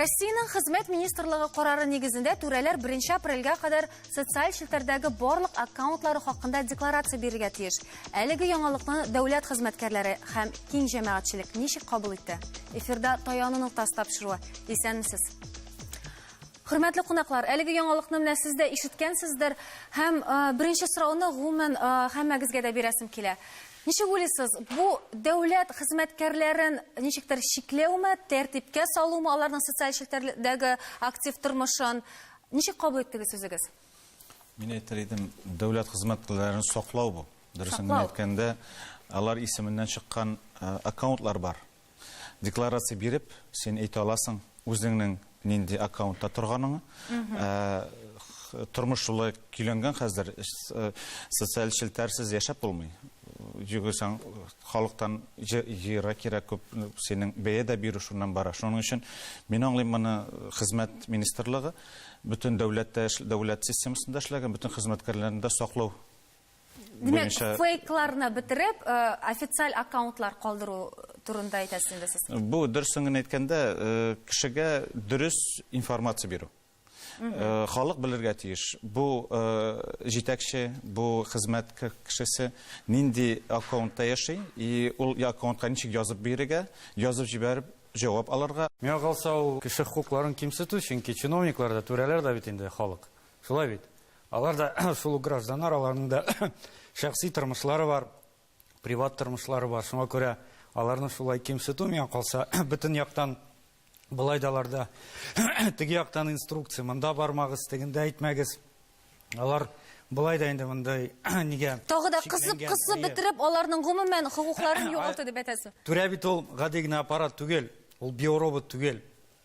Россиянең Хезмәт министрлыгы карары нигезендә түрәләр 1 апрельгә кадәр социаль челтәрдәге барлык аккаунтлары хакында декларация бирергә тиеш. Әлеге яңалыкны дәүләт хезмәткәрләре һәм киң җәмәгатьчелек ничек кабул итте? Эфирда Таяну ноктасы тапшыруы. Исәнмесез. Хөрмәтле кунаклар, әлеге яңалыкны менә сез дә ишеткәнсездер һәм э, беренче сорауны гомумән э, һәммәгезгә дә бирәсем килә. Ничек уйлыйсыз, бу дәүләт хезмәткәрләрен ничектер чикләүме, тәртипкә салумы аларның социаль челтәрдәге актив тормышын? Ничек кабул иттегез үзегез? Мин әйтер идем, дәүләт хезмәткәрләрен саклау бу. Дөресен генә әйткәндә, алар исеменнән чыккан э, аккаунтлар бар. Декларация биреп, син әйтә аласың, үзеңнең нинди аккаунтта торганыңны. Ә, тормыш шулай көйләнгән хәзер, э, социаль челтәрсез яшәп булмый. Югыйсәң, халыктан җыярга кирәк күп, синең бәя дә бирү шуннан бара. Шуның өчен мин аңлыйм моны хезмәт министрлыгы бөтен дәүләттә дәүләт системасында эшләгән бөтен хезмәткәрләрне дә саклау Димәк, фейкларны бетереп, э, официаль аккаунтлар калдыру турында әйтәсез инде сез. Бу дөресен генә әйткәндә, э, кешегә дөрес информация бирү. Э, халык белергә тиеш. Бу җитәкче, бу хезмәт кешесе нинди аккаунтта яши, и ул аккаунтка ничек язып бирергә, язып җибәреп җавап алырга. Миңа калса, ул кеше хокукларын кимсетү, чөнки чиновниклар да, түрәләр дә бит инде халык. Шулай бит. Алар да шул ук гражданнар, аларның да шәхси тормышлары бар, приват тормышлары бар. Шуңа күрә аларны шулай кимсетү миңа калса, бөтен яктан болай да аларда теге яктан инструкция, монда бармагыз, тегендә әйтмәгез. Алар болай да инде мондай нигә Тагы да кысып кысып бетереп, аларның гомумән хокукларын югалту дип әйтәсез. Түрә бит ул гади генә аппарат түгел, ул биоробот түгел.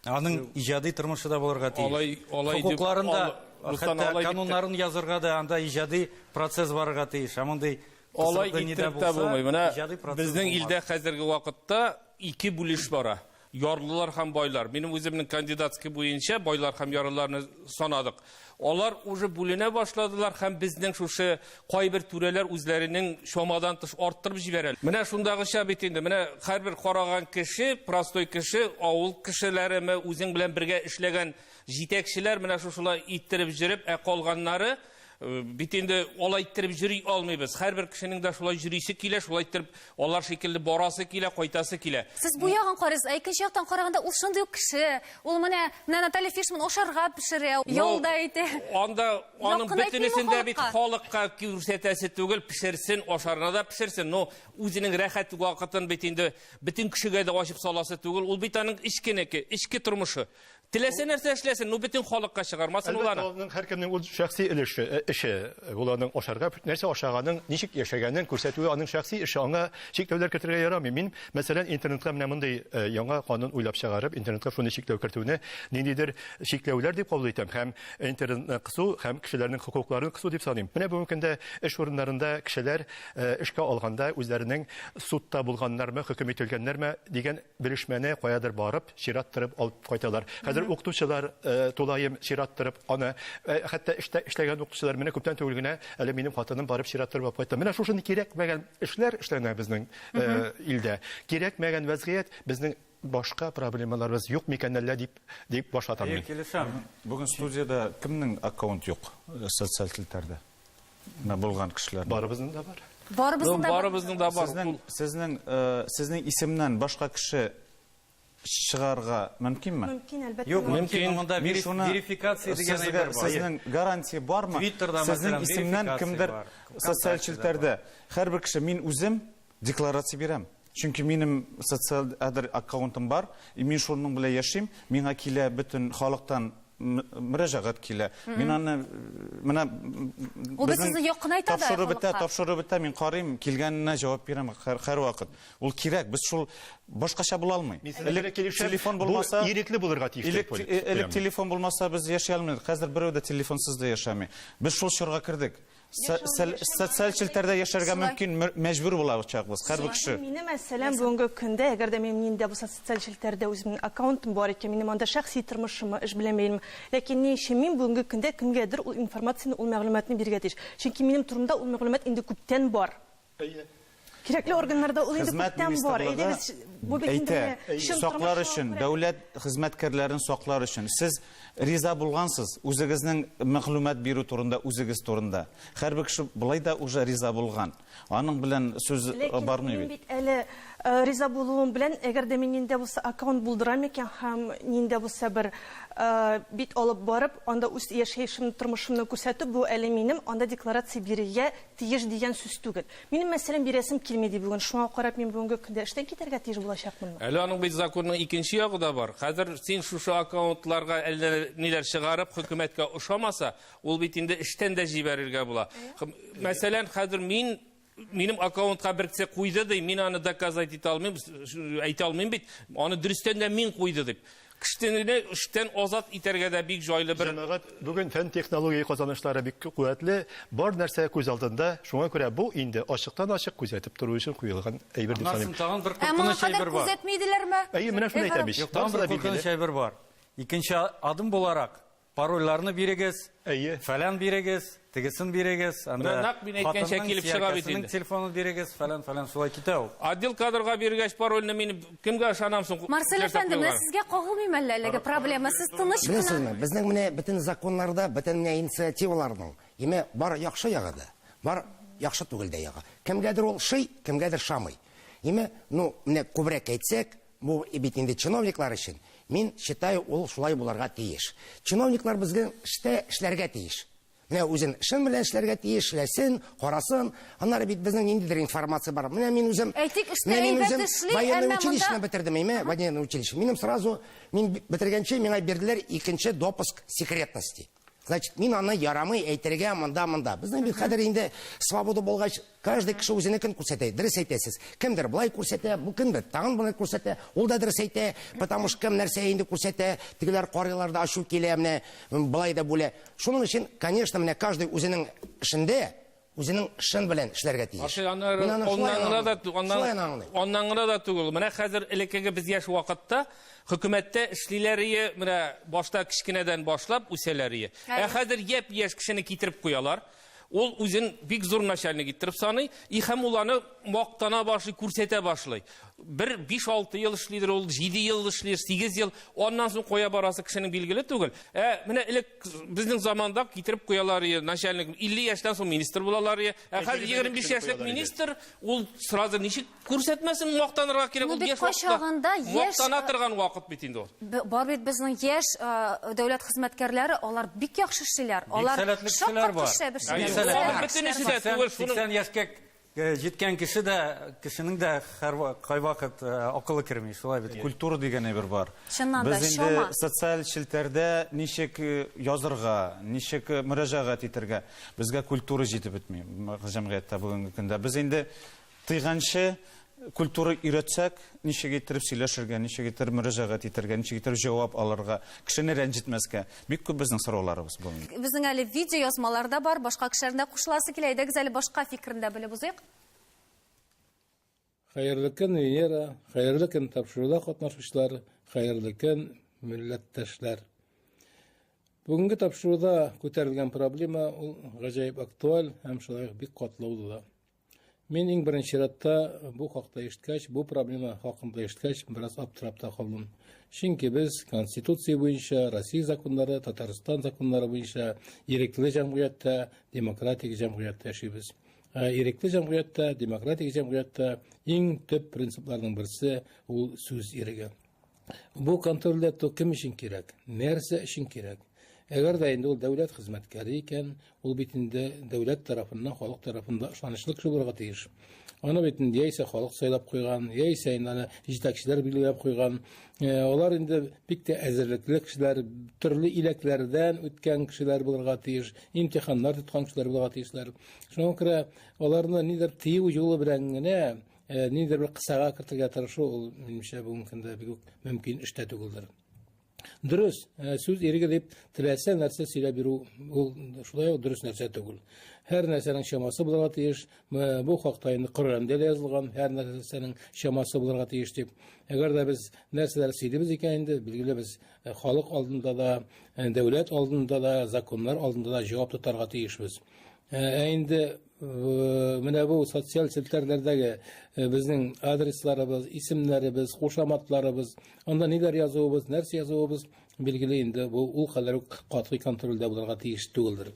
Аның иҗади тормышы да булырга тиеш. Алай, алай дип, Хокукларын да, Руслан, хәтта алай дип тә- кануннарын язырга да анда иҗади процесс барырга тиеш. Ә мондый Алай кысрыклы нидә иттереп тә булса, булмый. Менә иҗади процесс безнең булмас. илдә хәзерге вакытта ике бүлеш бара. Ярлылар һәм байлар. Минем үземнең кандидатский буенча байлар һәм ярлыларны санадык. Алар уже бүленә башладылар һәм безнең шушы кайбер түрәләр үзләренең чамадан тыш арттырып җибәрәләр. Менә шундагыча бит инде, менә һәрбер караган кеше, простой кеше, авыл кешеләреме, үзең белән бергә эшләгән җитәкчеләр менә шушылай иттереп җөреп, ә калганнары э, бит инде алай иттереп йөри алмыйбыз. Һәрбер кешенең дә шулай йөрисе килә, шулай иттереп алар шикелле барасы килә, кайтасы килә. Сез бу ягын карыйсыз, ә икенче яктан караганда ул шундый ук кеше. Ул менә, менә Наталья Фишман ашарга пешерә, ял да итә. Анда аның Якын әйтмиме бөтенесен дә бит халыкка? халыкка күрсәтәсе түгел, пешерсен, ашарына да пешерсен, но үзенең рәхәт вакытын бит инде бөтен кешегә дә ачып саласы түгел. Ул бит аның эчкенеке, эчке тормышы. Теләсә нәрсә эшләсен, но бөтен халыкка чыгармасын ул Әлбәттә, аны. аның һәркемнең ул шәхси өлеше, э, эше. Ул аның ашарга нәрсә ашаганын, ничек яшәгәнен күрсәтүе аның шәхси эше. Аңа чикләүләр кертергә ярамый. Мин, мәсәлән, интернетка менә мондый э, яңа канун уйлап чыгарып, интернетка шундый чикләү кертүне ниндидер чикләүләр дип кабул итәм һәм интернетны кысу һәм кешеләрнең хокукларын кысу дип саныйм. Менә бүгенге көндә эш урыннарында кешеләр э, эшкә алганда үзләренең судта булганнармы, хөкем ителгәннәрме дигән белешмәне каядыр барып, чират торып алып кайталар. Хәзер укытучылар э, тулаем чират торып аны, э, хәтта эштә эшләгән укытучылар менә күптән түгел генә әле минем хатыным барып чират торып алып кайтты. Менә шушындый кирәкмәгән эшләр эшләнә безнең э, илдә. Кирәкмәгән вәзгыять безнең башка проблемаларыбыз юк микән әллә дип дип баш ватам Әйе, мин. килешәм. Бүген студиядә кемнең аккаунт юк э, социаль челтәрдә? Менә булган кешеләр. Барыбызның да бар. Барыбызның да бар. Барыбызның да бар. Сезнең сезнең э, сезнең исемнән башка кеше чыгарга мөмкинме? Мөмкин, әлбәттә. Юк, мөмкин. мөмкин, монда Мин шуны верификация дигән сезгә- әйбер бар. Сезнең гарантия бармы? Твиттерда, Сезнең мәсәлән, исемнән верификация кемдер бар, социаль ВКонтактеда челтәрдә һәрбер кеше мин үзем декларация бирәм. Чөнки минем социаль әдер аккаунтым бар, и мин шуның белән яшим. Миңа килә бөтен халыктан мөрәҗәгать килә. Мин аны менә Ул бит сезне якынайта да тапшыру бетә, халыкка. тапшыру бетә, мин карыйм, килгәненә җавап бирәм һәр һәрвакыт. Ул кирәк, без шул башкача була алмый. Мин сезнең белән Элек килешәм, телефон бу булмаса, ирекле булырга тиеш дип Элек, уйлыйм. элек телефон булмаса без яши алмыйбыз. Хәзер берәү дә телефонсыз да яшәми. Без шул чорга кердек. Социаль челтәрдә яшәргә мөмкин, мәҗбүр булачакбыз һәрбер кеше. Минем мәсәлән, бүгенге көндә, әгәр дә минем нинди булса социаль челтәрдә үземнең аккаунтым бар икән, минем анда шәхси тормышымы, эш белән бәйлеме. Ләкин ни өчен мин бүгенге көндә кемгәдер ул информацияне, ул мәгълүматны бирергә тиеш? Чөнки минем турымда ул мәгълүмат инде күптән бар. Әйе. Кирәкле органнарда ул инде Хезмәт күптән бар. министрлыгы Әйдәгез, бу бит инде әйтә, менә чын саклар тормыш өчен, күрә. дәүләт хезмәткәрләрен саклар өчен. Сез риза булгансыз, үзегезнең мәгълүмат бирү турында, үзегез турында. Һәрбер кеше болай да уже риза булган. Аның белән сүз Ләкин бармый мин бит. бит әле риза булуым белән, әгәр дә мин нинди булса аккаунт булдырам икән һәм нинди булса бер бит алып барып, анда үз яшәешемне, тормышымны күрсәтү, бу әле минем анда декларация бирергә тиеш дигән сүз түгел. Минем, мәсәлән, бирәсем килми ди бүген. Шуңа карап мин бүгенге көндә эштән китәргә тиеш булачакмынмы? Әле аның бит законның икенче ягы да бар. Хәзер син шушы аккаунтларга әллә ниләр чыгарып, хөкүмәткә ошамаса, ул бит инде эштән дә җибәрергә була. Мәсәлән, хәзер минем аккаунтка берсе куйды ди, мин аны доказать итә алмыйм, әйтә алмыйм бит. Аны дөрестән дә мин куйды дип. Кешене эштән азат итәргә дә бик җайлы бер Җәмәгать, бүген фән технология казанышлары бик куәтле, бар нәрсә күз алдында. Шуңа күрә бу инде ачыктан-ачык күзәтеп тору өчен куелган әйбер дип Аннан саныйм. соң тагын бер Ә моңа куркыныч кадәр әйбер бар. күзәтми иделәрме? Әйе, менә шуны әйтәм ич. Юк, тагын Барысы бер да билгеле. куркыныч әйбер бар. Икенче адым буларак, парольләрне бирегез, Әйе. фәлән бирегез, тегесен бирегез, анда Менә нәкъ мин әйткәнчә хатынның, килеп чыга бит сөяркәсенең инде. телефонын бирегез, фәлән, фәлән, шулай китә ул. Отдел кадрга биргәч парольне мин кемгә ышанам соң? Марсель Нәрсә әфәнде, менә куелган? сезгә кагылмыйм әллә әлеге проблема. Сез тыныч кына. Беләсезме, безнең менә бөтен законнарда, бөтен менә инициативаларның, еме бар яхшы ягы да, бар яхшы түгел дә ягы. Кемгәдер ул шый, кемгәдер шамый. Еме, ну, менә күбрәк әйтсәк, бу бит инде чиновниклар өчен, мин считаю, ул шулай булырга тиеш. Чиновниклар безгә эштә эшләргә тиеш. Менә үзен шын белән эшләргә тиеш, эшләсен, карасын. Аннары бит безнең ниндидер информация бар. Менә мин үзем, Әйтик, эштә менә мин әйбәт үзем эшли, военный әмма монда училищены бетердем, әйме, военный училище. Минем сразу, мин бетергәнче миңа бирделәр икенче допуск секретности. Значит, мин аны ярамый әйтергә монда, монда. Безнең бит хәзер инде свобода булгач, каждый кеше үзенекен күрсәтә. Дөрес әйтәсез. Кемдер былай күрсәтә, бу кемдер тагын былай күрсәтә, ул да дөрес әйтә, потому что кем нәрсә инде күрсәтә, тегеләр карыйлар да ачу килә, менә былай да бүлә. Шуның өчен, конечно, менә каждый үзенең эшендә, үзенең шын белән эшләргә тиеш. Марсель, аннары Мин аны шулай аннан гына да аңлыйм. ту-, аннан Шулай аңлыйм. аннан гына да түгел. Менә хәзер элеккеге без яшь вакытта хөкүмәттә эшлиләр ие, менә башта кечкенәдән башлап үсәләр ие. Ә хәзер япь-яшь кешене китереп куялар. Ул үзен бик зур начальник иттереп саный, и һәм ул аны мактана башлый, күрсәтә башлый. Бер биш-алты ел эшлидер ул, 7 ел эшлир, 8 ел, аннан соң куя барасы кешенең билгеле түгел. Ә менә элек безнең заманда китереп куялар ие, начальник 50 яшьтән соң министр булалар ие. Ә хәзер Тәҗрибәле егерме биш кешене яшьлек куялар иде. министр, ул сразу ничек күрсәтмәсен, мактанырга кирәк, Ну, ул бит яшь вакытта кайчагында яшь, мактана торган вакыт бит инде ул. Бар бит безнең яшь дәүләт хезмәткәрләре, алар бик яхшы эшлиләр. Бик Алар сәләтле кешеләр бар. шаккатыша бер Әйе, шулар. Сәләтле. алар бөтен эше дә түгел, шуның 80 яшькә җиткән кеше дә, кешенең дә һәр кайвакыт акылы керми, шулай бит. Культура дигән әйбер бар. Чыннан да, Без инде чама. социаль челтәрдә ничек язырга, ничек мөрәҗәгать итәргә, безгә культура җитеп бетми җәмгыятьтә бүгенге көндә. Без инде тыйганчы культура өйрәтсәк, ничек иттереп сөйләшергә, ничек иттереп мөрәҗәгать итәргә, ничек иттереп җавап алырга, кешене рәнҗетмәскә. Бик күп безнең сорауларыбыз бүген. Безнең әле видео язмалар да бар, башка кешеләрнең дә кушыласы килә. Әйдәгез әле башка фикерен дә белеп узыйк. Хәерле көн, Венера, хәерле көн тапшыруда катнашучылар, хәерле көн, милләттәшләр. Бүгенге тапшыруда күтәрелгән проблема ул гаҗәеп актуаль һәм шулай ук бик катлаулы да. Мин иң беренче чиратта бу хакта ишеткәч, бу проблема хакында ишеткәч, бераз аптырап та калдым. Чөнки без Конституция буенча, Россия законнары, Татарстан законнары буенча ирекле җәмгыятьтә, демократик җәмгыятьтә яшибез. Ирекле җәмгыятьтә, демократик җәмгыятьтә иң төп принципларның берсе ул сүз иреге. Бу контрольдә тоту кем өчен кирәк? Нәрсә өчен кирәк? Әгәр дә инде ул дәүләт хезмәткәре икән, ул бит инде дәүләт тарафыннан, халык тарафыннан ышанычлы кеше булырга тиеш. Аны бит инде яисә халык сайлап куйган, яисә инде аны җитәкчеләр билгеләп куйган. Алар инде бик тә әзерлекле кешеләр, төрле иләкләрдән үткән кешеләр булырга тиеш, имтиханнар тоткан кешеләр булырга тиешләр. Шуңа күрә аларны нидер тыю юлы белән генә, нидер бер кысага кертергә тырышу, ул минемчә бүгенге көндә бик үк мөмкин эш тә түгелдер. Дөрес, сүз иреге дип теләсә нәрсә сөйләп бирү, ул шулай ук дөрес нәрсә түгел. Һәр нәрсәнең чамасы булырга тиеш. Бу хакта инде Коръәндә дә язылган, һәр нәрсәнең чамасы булырга тиеш дип. Әгәр дә без нәрсәләр сөйлибез икән инде, билгеле без халык алдында да, дәүләт алдында да, законнар алдында да җавап тотарга тиешбез. Ә инде менә бу социаль челтәрләрдәге безнең адресларыбыз, исемнәребез, кушаматларыбыз, анда ниләр язуыбыз, нәрсә язуыбыз, билгеле инде бу ул кадәр үк катгый контрольдә булырга тиеш түгелдер.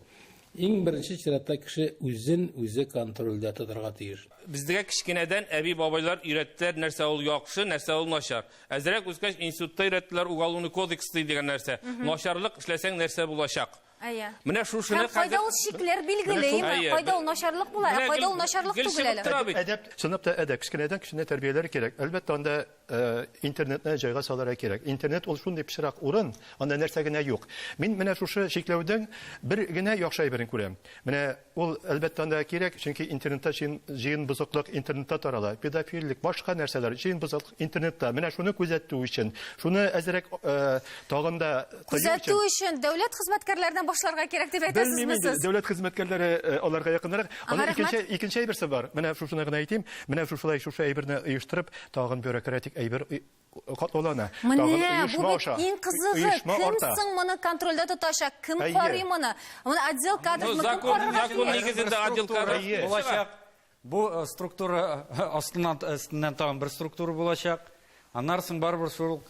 Иң беренче чиратта кеше үзен үзе контрольдә тотарга тиеш. Безгә кечкенәдән әби-бабайлар өйрәттеләр, нәрсә ул яхшы, нәрсә ул начар. Әзрәк үскәч, институтта өйрәттеләр уголовный кодекс дигән нәрсә. Начарлык эшләсәң, нәрсә булачак. Әйе. Менә шушыны Һәм кайда ул чикләр билгеле, әйеме? Кайда ул начарлык була, ә кайда ул начарлык түгел әле. Әдәп, чынлап та әдәп, кечкенәдән кешене тәрбияләр кирәк. Әлбәттә, анда э, интернетны җайга салырга кирәк. Интернет ул шундый пычрак урын, анда нәрсә генә юк. Мин менә шушы чикләүдең бер генә яхшы әйберен күрәм. Менә Ул, әлбәттә, анда кирәк, чөнки интернетта җыен, җыен бозыклык интернетта тарала, педофиллек, башка нәрсәләр, җыен бозыклык интернетта. Менә шуны күзәтү өчен, шуны әзрәк э, тагын да тыю Күзәтү өчен. өчен дәүләт хезмәткәрләреннән башларга кирәк дип әйтәсезме Белмим инде, сез? дәүләт хезмәткәрләре э, аларга якынрак. Ага, Аның рәхмәт. икенче, икенче әйберсе бар. Менә шушыны гына әйтим. Менә шушылай шушы әйберне оештырып, тагын бюрократик әйбер катлаулана. Менә бу бит иң кызыгы. Кем соң моны контрольдә тотачак? Кем карый моны? Моны отдел кадров ну, закон, закон нигезендә отдел кадров булачак. Бу э, структура э, астыннан өстеннән тагын бер структура булачак. Аннан соң барыбер шул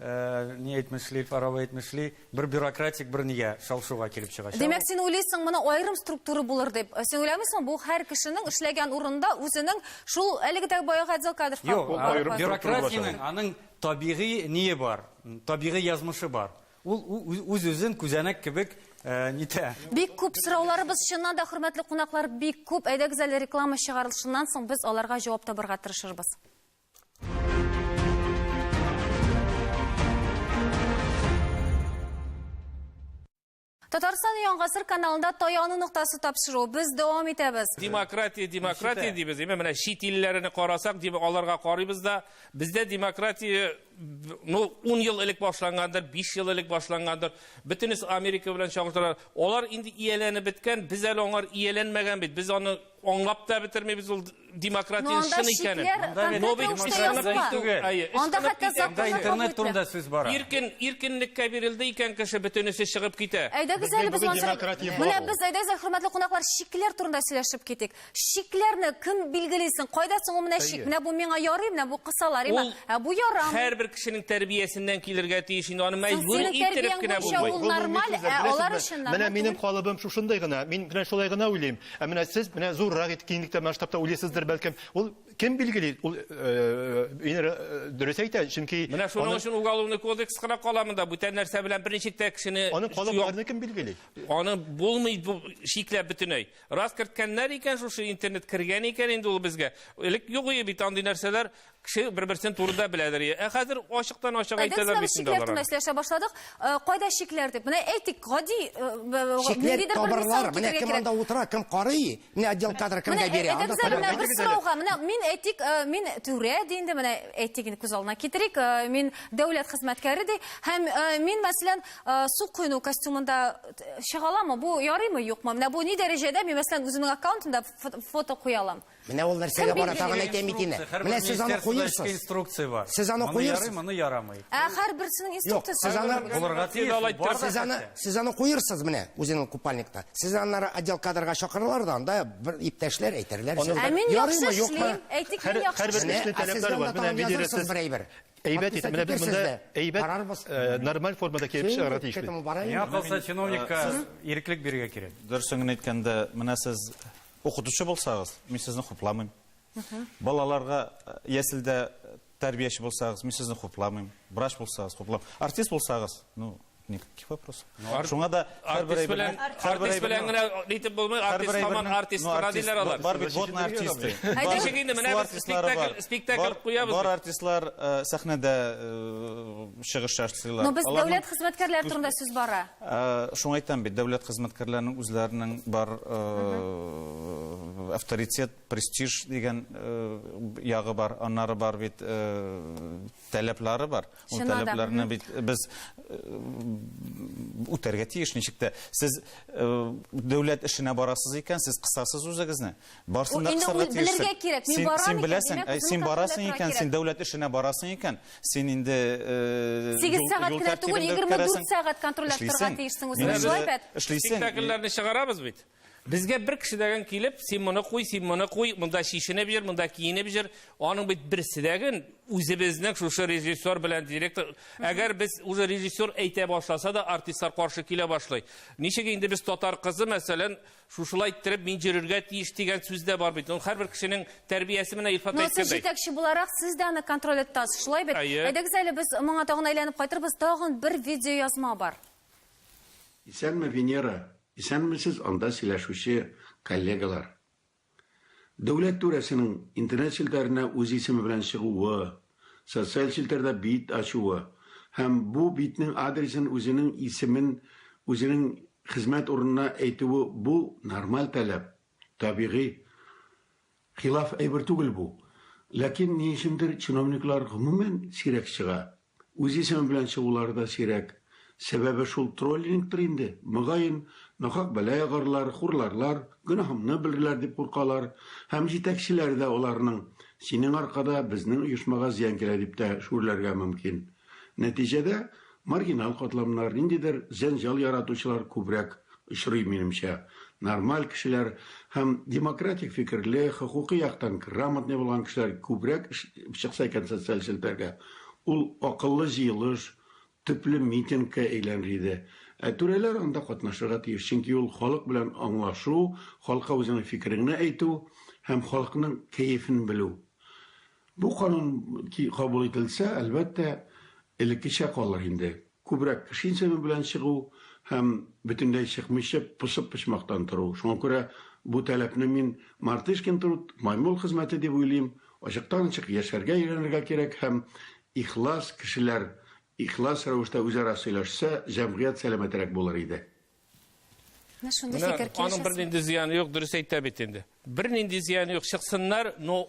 э, ни әйтмешли, Фарабы әйтмешли, бер бюрократик бер нигә шау-шуга килеп чыгачак. Димәк, син уйлыйсың, моны аерым структура булыр дип. Син уйламыйсыңмы, бу һәр кешенең эшләгән урынында үзенең шул әлеге дә баягы отдел кадров Юк, бюрократиянең аның табигый ние бар, табигый язмышы бар. Ул үз-үзен күзәнәк кебек нитә. Бик күп сорауларыбыз чыннан да, хөрмәтле кунаклар, бик күп. Әйдәгез әле реклама чыгарылышыннан соң без аларга җавап табарга тырышырбыз. Татарстан Яңа гасыр каналында таяну ноктасы тапшыру. Без дәвам итәбез. Демократия, демократия дибез. Әмма менә чит илләрне карасак, дим, аларга карыйбыз да, бездә демократия, ну, 10 ел элек башлангандыр, 5 ел элек башлангандыр. Бөтенесе Америка белән чагыштыралар. Алар инде ияләнеп беткән, без әле аңар ияләнмәгән бит. Без аны аңлап та бетермибез ул демократиянең чын икәнен. Но бит Анда хәтта Анда интернет турында сүз бара. Иркен, иркенлеккә бирелде икән кеше, бөтенесе чыгып китә. Әйдәгез әле без Менә без әйдәгез әле, хөрмәтле кунаклар, чикләр турында сөйләшеп китик. Чикләрне кем билгели соң? Кайда соң ул менә чик? Менә бу миңа ярый, менә бу кысалар, Ул ә бу ярамый. Һәрбер кешенең тәрбиясеннән килергә тиеш инде, аны мәҗбүр иттереп кенә булмый. Ул нормаль, ә алар өчен нормаль. Менә минем калыбым шушындый гына, мин менә шулай гына уйлыйм. Ә менә сез менә зуррак итеп киңлектә масштабта уйлыйсыздыр бәлкем. Ул кем билгели? Ул Венера дөрес әйтә, чөнки Менә шуның өчен уголовный кодекс кына кала монда. Бүтән нәрсә белән берничек тә кешене Аның калыпларны кем билгели? Аны булмый бу чикләп бөтенләй. Рас керткәннәр икән шушы интернет кергән икән инде ул безгә. Элек юк иде бит андый нәрсәләр. Кеше бер-берсен турыда беләдер. Ә хәзер ачыктан ачык әйтәләр бит инде алар. Шикләр сөйләшә башладык. Э, кайда шикләр дип? Менә әйтик, гади э, шикләр табырлар. Менә кем анда утыра, кем карый, менә отдел кадр кемгә бирә. Анда менә бер сорауга, менә мин әйтик, э, мин түрә ди инде, менә әйтик инде күз алдына китерик, мин дәүләт хезмәткәре ди. Һәм мин, мәсәлән, су коену костюмында чыга аламы? Бу ярыймы, юкмы? Менә бу ни дәрәҗәдә мин, мәсәлән, үземнең аккаунтымда фото куя алам? Менә ул нәрсәгә бара, тагын әйтәм бит инде. Менә сез аны куерсыз. Инструкция бар. Сез аны куерсыз. Моны ярый, моны ярамый. Ә һәрберсенең инструкциясе. Сез аны булырга тиеш. Сез аны, сез аны куерсыз менә үзенең купальникта. Сез аннары отдел кадрга чакыралар да, анда бер иптәшләр әйтерләр. Ә мин яхшы эшлим. Әйтик, мин яхшы эшлим. Һәрбер эшнең таләпләре бар. Менә язырсыз бер әйбер. Әйбәт итеп, менә без монда әйбәт нормаль формада килеп чыгарга тиешбез. Миңа калса, чиновникка иреклек бирергә кирәк. Дөресен генә әйткәндә, менә сез Укытучы булсагыз, мин сезне хупламыйм. Балаларга яселдә тәрбияче булсагыз, мин сезне хупламыйм. Врач булсагыз, хуплам. Артист булсагыз, ну, никаких вопросов. Шуңа да һәрбер әйберне артист белән генә нитеп булмый, артист һаман артист кына диләр алар. Бар бит водный артисты. Ничек инде менә без спектакль спектакль куябыз. Бар артистлар сәхнәдә чыгыш ясыйлар. Но без дәүләт хезмәткәрләре турында сүз бара. Шуңа әйтәм бит, дәүләт хезмәткәрләренең үзләренең бар авторитет, престиж дигән ягы бар, аннары бар бит таләпләре бар. Ул таләпләрне бит без үтәргә тиеш ничек тә. Сез дәүләт эшенә барасыз икән, сез кысасыз үзегезне. Барсын да кысарга тиешсең. Белергә кирәк. Мин барам син беләсең, син барасың икән, син дәүләт эшенә барасың икән, син инде 8 сәгать кенә түгел, 24 сәгать контрольләп торырга тиешсең үзеңне. Шулай бит? Эшлисең. Спектакльләрне чыгарабыз бит. Безгә бер кеше дәген килеп, син моны куй, син моны куй, монда чишенеп йөр, монда киенеп йөр. Аның бит берсе дәген үзебезнең шушы режиссер белән директор. Әгәр без уже режиссер әйтә башласа да, артистлар каршы килә башлый. Ничек инде без татар кызы, мәсәлән, шушылай иттереп мин йөрергә тиеш дигән сүз дә бар бит. Ул һәрбер кешенең тәрбиясе менә Илфат Но сез әйткәндәй. җитәкче буларак, сез дә аны контроль тотасыз, шулай бит? Әйе. Әйдәгез әле без моңа тагын әйләнеп кайтырбыз. Тагын бер видеоязма бар. Исәнме, Венера! Исәнмесез, анда сөйләшүче коллегалар! Дәүләт түрәсенең интернет челтәренә үз исеме белән чыгуы, социаль челтәрдә бит ачуы һәм бу битнең адресын үзенең исемен, үзенең хезмәт урынына әйтүе бу нормаль таләп, табигый. Хилаф әйбер түгел бу. Ләкин ни өчендер чиновниклар гомумән сирәк чыга. Үз исеме белән чыгулары да сирәк. Сәбәбе шул троллингтыр инде, мөгаен, нахак бәла ягарлар, хурларлар, гөнаһымны белерләр дип куркалар һәм җитәкчеләре дә аларның, синең аркада безнең оешмага зыян килә дип тә шүрләргә мөмкин. Нәтиҗәдә, маргинал катламнар, ниндидер җәнҗал яратучылар күбрәк очрый, минемчә. Нормаль кешеләр һәм демократик фикерле, хокукый яктан грамотный булган кешеләр күбрәк чыкса икән социаль челтәргә, ул акыллы җыелыш, төпле митингка әйләнер иде. Ә түрәләр анда катнашырга тиеш, чөнки ул халык белән аңлашу, халыкка үзеңнең фикереңне әйтү һәм халыкның кәефен белү. Бу канун кабул ителсә, әлбәттә, элеккечә калыр инде. Күбрәк кеше исеме белән чыгу һәм бөтенләй чыкмыйча посып почмактан тору. Шуңа күрә бу таләпне мин мартышкин труд, маймыл хезмәте дип уйлыйм. Ачыктан-ачык яшәргә өйрәнергә кирәк һәм ихлас кешеләр ихлас рәвештә үзара сөйләшсә, җәмгыять сәламәтрәк булыр иде. Менә шундый фикер Менә аның килешәсезме? бернинди зыяны юк, дөрес әйтә бит инде. Бернинди зыяны юк, чыксыннар, но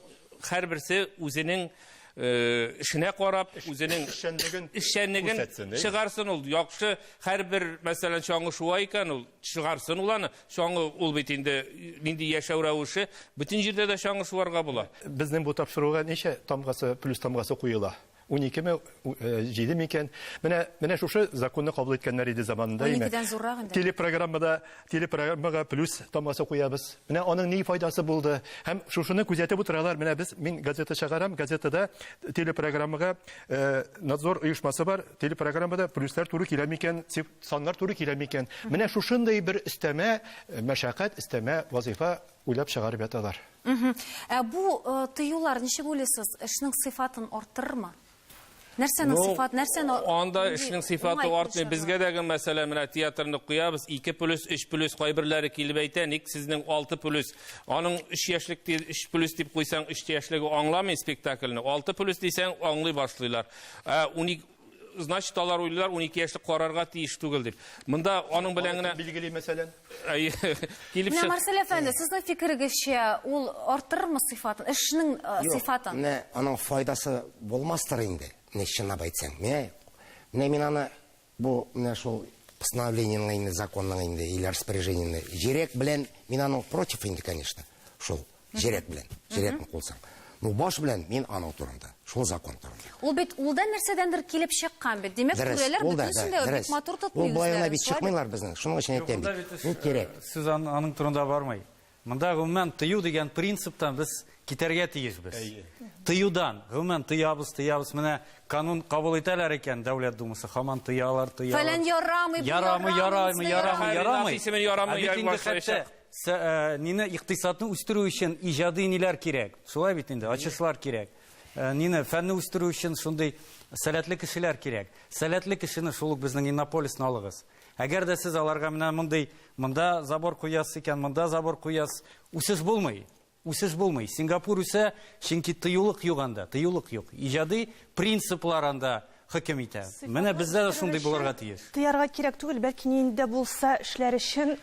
һәрберсе үзенең э, эшенә карап, үзенең Эшчәнлеген эшчәнлеген күрсәтсен, әйе. чыгарсын ул. Яхшы һәрбер, мәсәлән, чаңгы шуа икән ул, чыгарсын ул аны. Чаңгы ул бит инде нинди яшәү рәвеше, бөтен җирдә дә чаңгы шуарга була. Безнең бу тапшыруга ничә тамгасы, плюс тамгасы куела? 12-ме, 7 микән? Менә, менә шушы законны кабул иткәннәр иде заманында, әйме? 12-дән зуррак инде. Телепрограммада, телепрограммага плюс тамгасы куябыз. Менә аның ни файдасы булды? Һәм шушыны күзәтеп утыралар. Менә без, мин газета чыгарам, газетада телепрограммага э, надзор оешмасы бар. Телепрограммада плюслар туры килә микән, саннар туры килә микән? Менә шушындый бер өстәмә э, мәшәкать, өстәмә вазифа уйлап чыгарып яталар. Ә бу э, тыюлар ничек уйлыйсыз, эшнең сыйфатын арттырырмы? Нәрсәнең Ну, сыйфат, нәрсәне Анда нинди эшнең сыйфаты уңай артмый. килешә? Безгә дә мәсәлән, менә театрны куябыз, 2 плюс, 3 плюс, кайберләре килеп әйтә, ник сезнең 6 плюс. Аның 3 яшьлек 3 плюс дип куйсаң, 3 яшьлеге аңламый спектакльне. 6 плюс дисәң, аңлый башлыйлар. Ә 12 значит, алар уйлыйлар, 12 яшьлек карарга тиеш түгел дип. Монда аның белән генә Билгели мәсәлән. Әй, килеп Менә чык. Марсель әфәнде, сезнең фикерегезчә, ул арттырырмы сыйфатын, эшнең э, Юк, сыйфатын? Менә аның файдасы булмастыр инде, менә чынлап әйтсәң. Менә, менә мин аны бу менә шул постановлениенең инде, законның инде или распоряжениенең җирәк белән мин аның против инде, конечно, шул җирәк белән, җирәкне кулсаң. Ну, баш белән мин аның турында, шул закон турында. Ул бит ул да нәрсәдәндер килеп чыккан бит. Димәк, Дөрес, түрәләр ул да, бөтенесен да, дә бик дөрес. матур тотмый Ул болай гына үзләрен, бит шулай бит? чыкмыйлар безнең, шуның өчен әйтәм Монда бит. бит эш, Ник кирәк? Сүз аның турында бармый. Монда гомумән тыю дигән принциптан без китәргә тиешбез. Тыюдан, гомумән тыябыз, тыябыз. Менә канун кабул итәләр икән, Дәүләт Думасы һаман тыялар, тыялар. Фәлән ярамый, бу Ярамый, ярамый, монысы ярамый, ярамый. ярамый. Исемен ярамый, Ә бит инде башлаячак. хәтта нине икътисадны үстерү өчен иҗади ниләр кирәк? Шулай бит инде, ачышлар кирәк. Нине фәнне үстерү өчен шундый сәләтле кешеләр кирәк. Сәләтле кешене шул ук безнең Иннополисны алыгыз. Әгәр дә сез аларга менә мондый, монда забор куясыз икән, монда забор куясыз, үсеш булмый. Үсеш булмый. Сингапур үсә, чөнки тыюлык юк анда, тыюлык юк. Иҗади принциплар анда хөкем итә. Менә бездә дә шундый булырга тиеш. Тыярга кирәк түгел, бәлки нинди дә булса эшләр өчен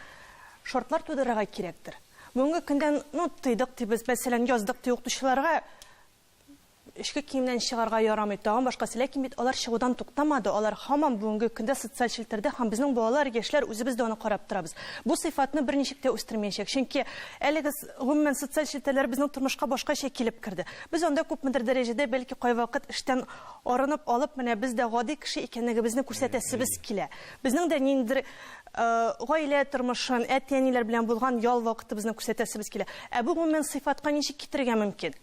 шартлар тудырырга кирәктер. Бүгенге көндән, ну, тыйдык дибез, мәсәлән, яздык ди укытучыларга, эчке киемнән чыгарга ярамый, тагын башкасы. Ләкин бит алар чыгудан туктамады, алар һаман бүгенге көндә социаль челтәрдә һәм безнең балалар, яшьләр үзебез дә аны карап торабыз. Бу сыйфатны берничек тә үстермәячәк, чөнки әлеге гомумән социаль челтәрләр безнең тормышка башкача килеп керде. Без анда күпмедер дәрәҗәдә бәлки кайвакыт эштән арынып алып, менә без дә гади кеше икәнлегебезне күрсәтәсебез килә. Безнең дә ниндидер гаилә тормышын, әти-әниләр белән булган ял вакытыбызны күрсәтәсебез килә. Ә бу гомумән сыйфатка ничек китерергә мөмкин?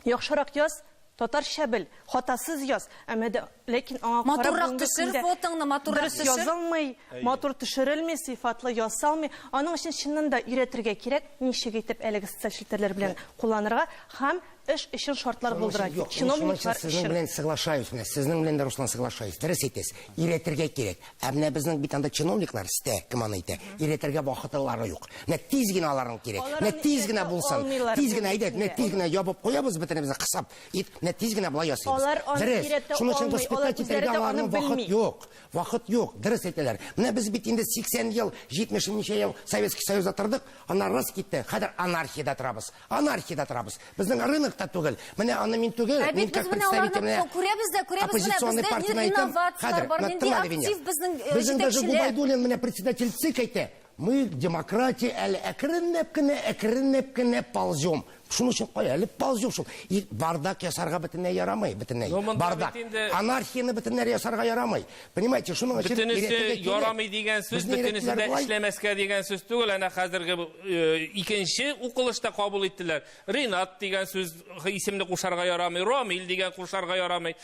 Яхшырак яз, татарча бел, хатасыз яз, әмма дә ләкин аңа карап Матуррак бүгенге төшер көндә фотоңны, матуррак дөрес төшер. язылмый, матур төшерелми, сыйфатлы ясалмый. Аның өчен чыннан да өйрәтергә кирәк, ничек итеп әлеге социаль челтәрләр белән кулланырга һәм эш өчен шартлар Шуның булдыра. өчен- Юк, шуның өчен Чиновниклар сезнең өчен. белән соглашаюсь. Менә сезнең белән дә, Руслан, соглашаюсь. Дөрес әйтәсез. Өйрәтергә кирәк. Ә менә безнең бит анда чиновниклар, стә, кем аны әйтә, өйрәтергә вакытлары юк. Менә тиз генә аларның кирәк. Алар Менә аны тиз генә өйрәтә булсын. алмыйлар Тиз генә бүгенге әйдә, менә көндә. тиз генә ябып куябыз бөтенебезне кысап. Ит, менә тиз генә болай ясыйбыз. Алар аны Дөрес. өйрәтә Шуның өчен алмый, алар воспитать үзләре итәргә дә аны аларның вакыт белми. юк. Вакыт юк. Дөрес әйтәләр. Менә без бит инде 80 ел, 70 ничә ел Советский Союзда тордык, аннары раз китте. Хәзер анархиядә торабыз. Анархиядә торабыз. Безнең рынокта түгел. Менә аны мин түгел, Ә мин бит как без менә представитель аларны менә күрәбез дә, күрәбез менә оппозиционный бездә партияне нинди әйтәм. инновацияләр Хәзер, бар, менә нинди тыңла, Венера. актив безнең э, Безнең даже җитәкчеләр. Губайдуллин менә председатель ЦИК әйтә. Мы демократия әле әкренләп кенә, әкренләп кенә ползем. Шуның өчен кая әле ползем шул. И бардак ясарга бөтенләй ярамый, бөтенләй. Но монда Бардак. бит инде- Анархияны бөтенләй ясарга ярамый. Понимаете, шуның өчен Бөтенесе өйрәтергә кирәк. ярамый дигән сүз, Безне бөтенесе өйрәттеләр дә болай. эшләмәскә дигән сүз түгел. Әнә хәзерге э, икенче укылышта кабул иттеләр. Ринат дигән сүз исемне кушарга ярамый, Рамил дигән кушарга ярамый.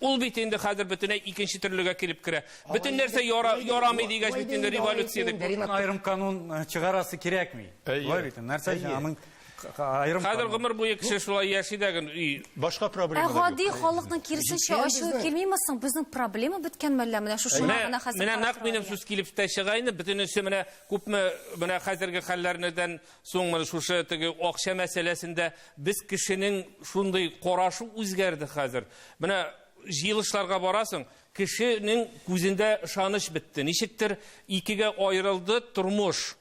Ул бит инде хәзер бөтенләй икенче төрлегә килеп керә. Бөтен нәрсә яра, ярамый дигәч бит инде революция дип. Ринат, Аерым канун э, чыгарасы кирәкми. Әйе. Шулай бит. Нәрсә өчен Әйе. аның аерым Хәзер канун. гомер буе кеше шулай яши дә ген, и, Башка Ә проблемалар гади юк. халыкның киресенчә Җиткән ачуы безнең. килмиме соң? Безнең проблема беткән мәллә? Менә шушыңа Менә гына хәзер менә карап нәкъ минем торырга сүз килеп тә чыга инде. Бөтенесе менә күпме менә хәзерге хәлләрнедән соң менә шушы теге акча мәсьәләсендә без кешенең шундый карашы үзгәрде хәзер. Менә җыелышларга барасың, кешенең күзендә ышаныч бетте. Ничектер икегә аерылды тормыш.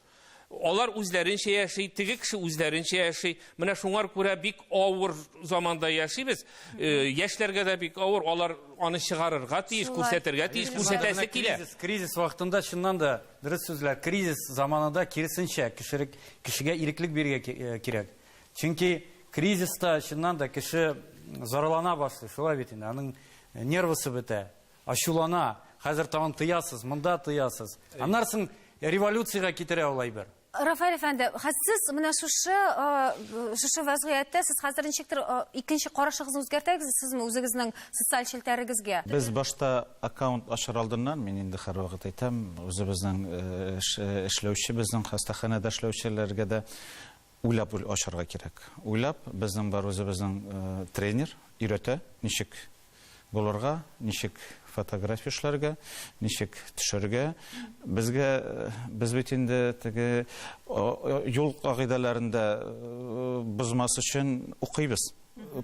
Алар үзләренчә яши, теге кеше үзләренчә яши. Менә шуңар күрә бик авыр заманда яшибез. Э, Яшьләргә дә бик авыр, алар аны чыгарырга тиеш, Шулай. күрсәтергә тиеш, күрсәтәсе Менә килә. Кризис, кризис вакытында чыннан да дөрес сүзләр, кризис заманында киресенчә кешелек кешегә иреклек бирергә ки- э, кирәк. Чөнки кризиста чыннан да кеше зарлана башлый, шулай бит инде, аның нервысы бетә, ачулана. Хәзер тагын тыясыз, монда тыясыз. Аннан соң революциягә китерә ул әйбер. Рафаэль әфәнде, хәзер сез менә шушы э, шушы вазгыятьтә сез хәзер ничектер э, икенче карашыгызны үзгәртәгез сезме үзегезнең социаль челтәрегезгә? Без башта аккаунт ачар алдыннан, мин инде һәрвакыт әйтәм, үзебезнең э, эш- э, эшләүче, безнең хастаханәдә эшләүчеләргә дә уйлап ул- ачарга кирәк. Уйлап, безнең бар үзебезнең э, тренер өйрәтә, ничек булырга, ничек фотография эшләргә, ничек төшәргә. Безгә э, без бит инде теге о, юл кагыйдәләрен дә э, бозмас өчен укыйбыз.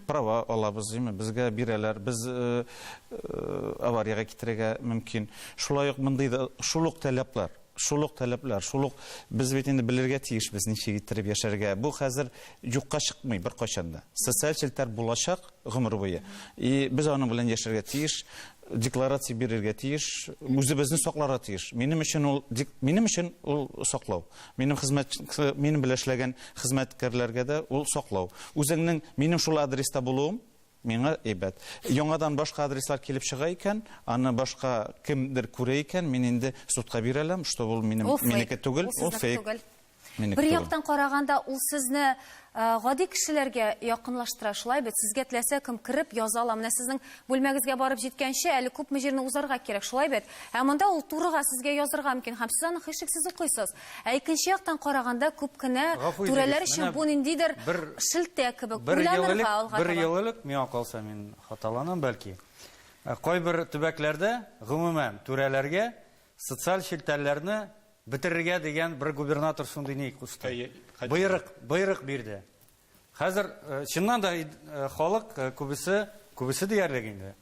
Права алабыз, димме, безгә бирәләр, без э, э, авариягә китерергә мөмкин. Шулай ук мондый да шул ук таләпләр, шул ук таләпләр, шул ук без бит инде белергә тиешбез ничек иттереп яшәргә. Бу хәзер юкка чыкмый беркайчан да. Социаль челтәр булачак гомер буе. И без аның белән яшәргә тиеш, декларация бирергә тиеш, үзебезне сакларга тиеш. Минем өчен ул дек- минем өчен ул саклау. Минем хезмәт минем белән эшләгән хезмәткәрләргә дә ул саклау. Үзеңнең минем шул адреста булуым миңа әйбәт. Яңадан башка адреслар килеп чыга икән, аны башка кемдер күрә икән, мин инде судка бирә алам, что ул минем Ул фейк. минеке түгел, Ул ул сезнеке фейк. түгел. Минеке Бер түгел. яктан караганда ул сезне э, гади кешеләргә якынлаштыра, шулай бит? Сезгә теләсә кем кереп яза ала. Менә сезнең бүлмәгезгә барып җиткәнче әле күпме җирне узарга кирәк, шулай бит? Ә монда ул турыга сезгә язырга мөмкин һәм сез аны һичшиксез укыйсыз. Ә икенче яктан караганда күп кенә Гафу итегез, түрәләр өчен менә бу ниндидер бер- шелтә кебек Бер ел уйланырга элек, алга бер таба. ел элек миңа калса мин хаталанам бәлки. Э, Кайбер төбәкләрдә гомумән түрәләргә социаль челтәрләрне бетерергә дигән бер губернатор шундый ни кушты. Әйе, хәтта. Боерык, боерык бирде. Хәзер э, чыннан да э, халык э, күбесе, күбесе диярлек инде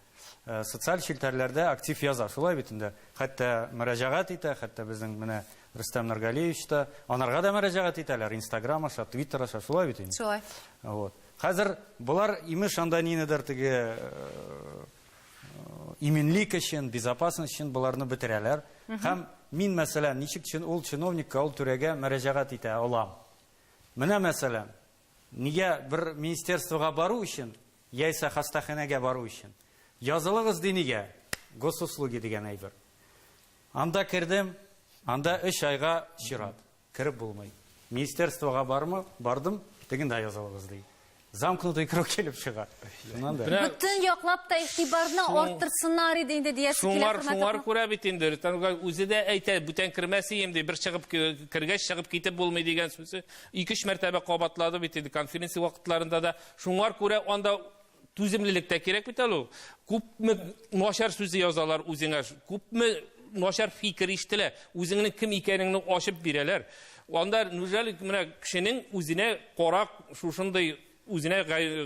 э, социаль челтәрләрдә актив яза. Шулай бит инде. Хәтта мөрәҗәгать итә, хәтта безнең менә Рөстәм Нургалиевич та анарга да мөрәҗәгать итәләр. Инстаграм аша, Твиттер аша, шулай бит инде. Шулай. Вот. Хәзер болар имеш анда нинедер теге э, иминлек өчен, безопасность өчен боларны бетерәләр. Һәм мин мәсәлән, ничек чин ул чиновникка, ул түрәгә мөрәҗәгать итә алам. Менә мәсәлән, нигә бер министерствога бару өчен, яисә хастаханәгә бару өчен язылыгыз ди нигә? Госуслуги дигән әйбер. Анда кердем, Анда өч айга чират. Кереп булмый. Министерствога бармы? Бардым, тегендә язылыгыз ди. Замкнутый круг килеп чыга. Шуннан да. Бөтен яклап та игътибарны арттырсыннар иде инде диясе килә. Шуңар, шуңар күрә бит инде Рөстәм Нургалиев үзе дә әйтә, бүтән кермәс ием ди, бер чыгып кергәч чыгып китеп булмый дигән сүзе ике-өч мәртәбә кабатлады бит инде конференция вакытларында да. Шуңар күрә анда түземлелек тә кирәк бит әле ул. Күпме начар сүзе язалар үзеңә, күпме начар фикер ишетелә, үзеңнең кем икәнеңне ачып бирәләр. Анда неужели менә кешенең үзенә карак шушындый үзенә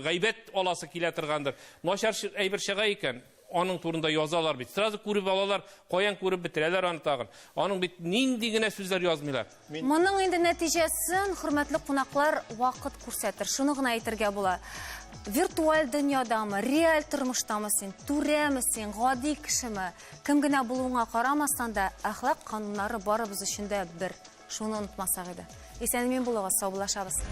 гайбәт аласы килә торгандыр. Начар әйбер чыга икән, аның турында язалар бит. Сразу күреп алалар, каян күреп бетерәләр аны тагын. Аның бит нинди генә сүзләр язмыйлар. Моның инде нәтиҗәсен, хөрмәтле кунаклар, вакыт күрсәтер. Шуны гына әйтергә була. Виртуаль дөньядамы, реаль тормыштамы син, түрәме син, гади кешеме, кем генә булуыңа карамастан да, әхлак кануннары барыбыз өчен дә бер. Шуны онытмасак иде. Исән-имин булыгыз, саубуллашабыз.